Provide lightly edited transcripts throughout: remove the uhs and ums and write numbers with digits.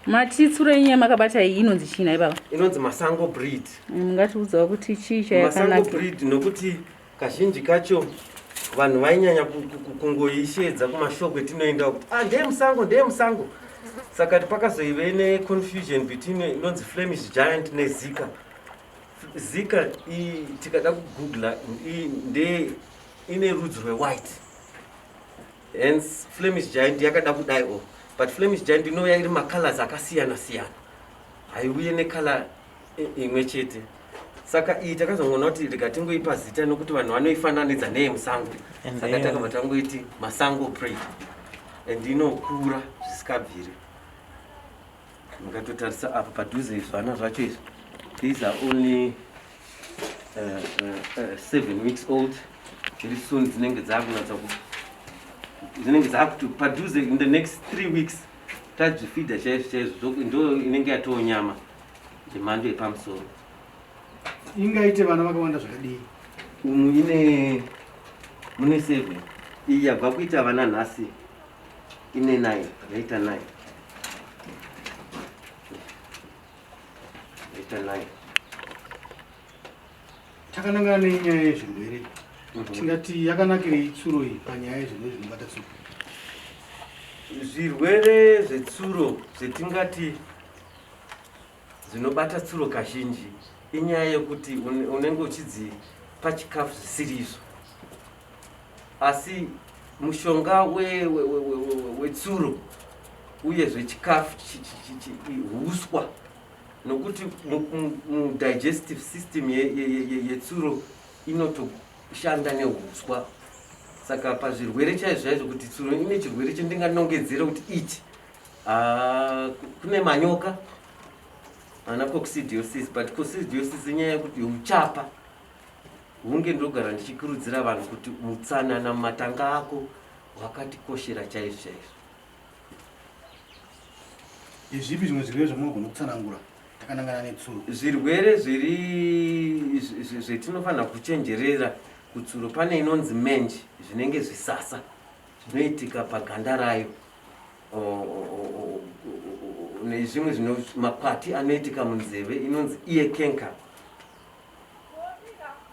Mati tsuro yenyu yamakabata iyi inonzi chii nhai baba? Inonzi masango breed. Mungatiudzawo kuti chii Masango chayakanakira? breed nokuti kazhinji kacho vanhu vainyanya kungoisheedza kumashoko etinoenda kuti ah, ndeye musango, ndeye musango. Saka pakazoive neconfusion between inonzi Flemish giant nezika. Zika iyi tikada kugoogla ndeye ine rudzi rwewhite. Hence Flemish giant yakada kudai o, but Flemish giant inouya iri macolors akasiyana siyana, haiuye necolor imwe chete. Saka iyi takazongoona kuti rega tingoipa zita nokuti vanhu vanoifananidza neyemusango, saka takabva tangoiti masango breed, and inokura zvisikabviri. Mukatotarisa apa padhuze zvana zvacho izvi, these are only 7 weeks old. Very soon dzinenge dzakunatsa, dzinenge dzakuti padhuze in the next 3 weeks tadzvifidha chaizvo chaizvo, ndo inenge yatoo nyama yemhando yepamusoro. Ingaite vana vakawanda zvakadii? Umu ine mune 7. Iyi yabva kuita vana nhasi ine 9, yaita 9, yaita 9. Takanangana nenyaya yezvirwere, tingati yakanakirei tsuro iyi panyaya yezvirwere zvinobata tsuro? Zvirwere zvetsuro zvetingati zvinobata tsuro kazhinji inyaya yekuti unenge uchidzipa chikafu zvisiri izvo, asi mushonga wetsuro uyezve chikafu huswa, nokuti mudigestive system yetsuro inotoshanda neuswa. Saka pazvirwere chaizvo chaizvo kuti tsuro ine chirwere chendinganongedzera kuti ichi, kune manyoka ana coccidiosis, but coccidiosis inyaya yekuti uchapa hunge. Ndogara ndichikurudzira vanhu kuti mutsanana mumatanga ako hwakatikoshera chaizvo chaizvo. Zvipi zvimwe zvirwere zvamunogona kutsanangura takanangana netsuro? Zvirwere zviri zvetinofanira kuchenjerera kutsuro, pane inonzi mange, zvinenge zvisasa zvinoitika paganda rayo, nezvimwe zvino makwati anoitika munzeve inonzi ear canker.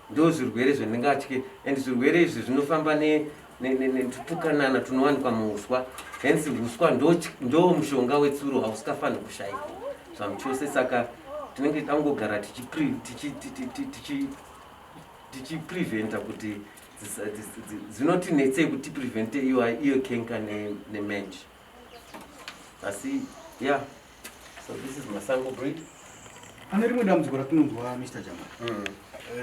Ndo zvirwere zvandingatye, and zvirwere izvi zvinofamba netupukanana tunowanikwa muuswa. Hence uswa ndo mushonga wetsuro, hausingafaniri kushayikwa zvamuchose. Saka tinenge tangogara tichipreventa kuti dzinotinetsei kuti tiprevente iyo canker nemange. Asi yeah, so this is masango breed. Pane rimwe dambudziko ratinonzwa, Mr Jama,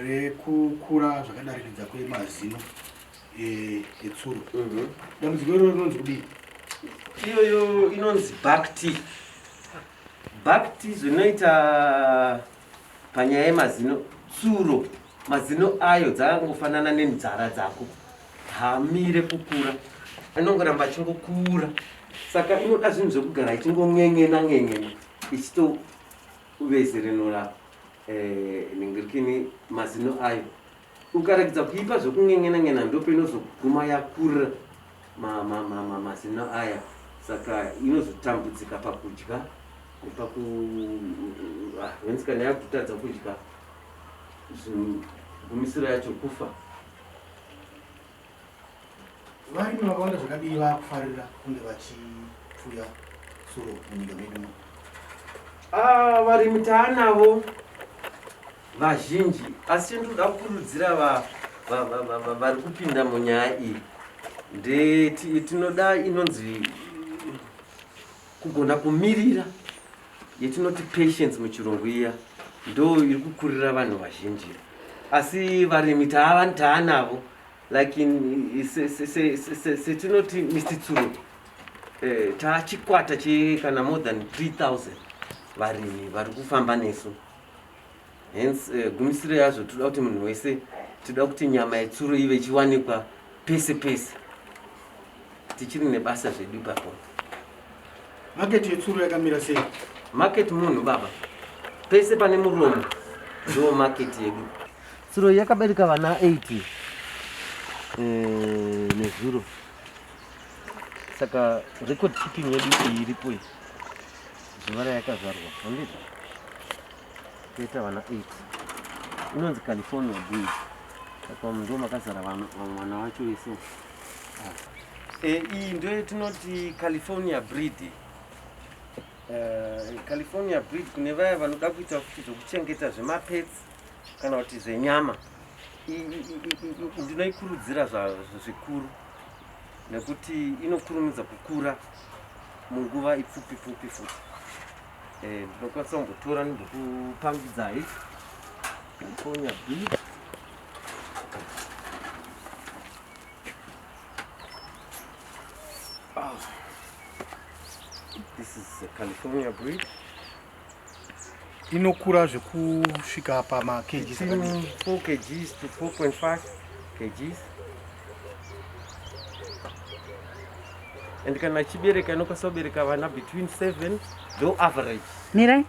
rekukura zvakadarikidza kwemazino etsuro. Dambudziko iroro rinonzi kudii? Iyoyo inonzi buck teeth. Buck teeth zvinoita panyaya yemazino, tsuro mazino ayo dzakangofanana nenzara dzako, haamire kukura, anongoramba achingokura. Saka inoda zvinhu zvekugara ichingon'en'ena n'en'ena, ichitovezerenura ningirikini mazino ayo. Ukaregedza kuipa zvekun'en'ena n'ena, ndopainozoguma yakurira mazino aya. Saka inozotambudzika pakudya nepaku hence kana yakutadza kudya, gumisiro yacho kufa. Varimi vakawanda zvakadii vakufarira kunge vachipfuya tsuro munyika medu muno? Ah, varimi taanavo vazhinji, asi chendinoda kukurudzira vari kupinda munyaya iyi ndeti tinoda inonzi kugona kumirira, yetinoti patience muchirungu. Iya ndo iri kukurira vanhu vazhinji, asi varimi taanavo like setinoti Mr Tsuro, taachikwata chekana more than 3000 varimi vari kufamba nesu. Hence gumisiro yazvo toda kuti munhu wese, toda kuti nyama yetsuro ive ichiwanikwa pese pese. Tichiri nebasa zvedu ipapo. Market yetsuro yakamira sei? Market munhu baba, pese pane muromo ndo market yedu. Tsuro yakabereka vana 80 nezuro, saka record keeping yedu iyi iripo iyi. Zuva rayakazvarwa, handiti? Toita vana 8. Inonzi California breed. Saka ndo makazara vamwana vacho vese. Iyi ndo yatinoti California breed. California breed kune vaya vanoda kuita futi zvokuchengeta zvemapets kana kuti zvenyama. Ndinoikurudzira zvikuru nekuti inokurumidza kukura munguva ipfupi pfupi futi. Ndinokwanisa kumbotora ndimbokupangidzai California breed. Ah. This is a California breed. Inokura zvekusvika pamakgs Between 4 kgs to 4.5 kgs. And kana ichibereka, inokwanisa kubereka vana between 7, though average. Mirai.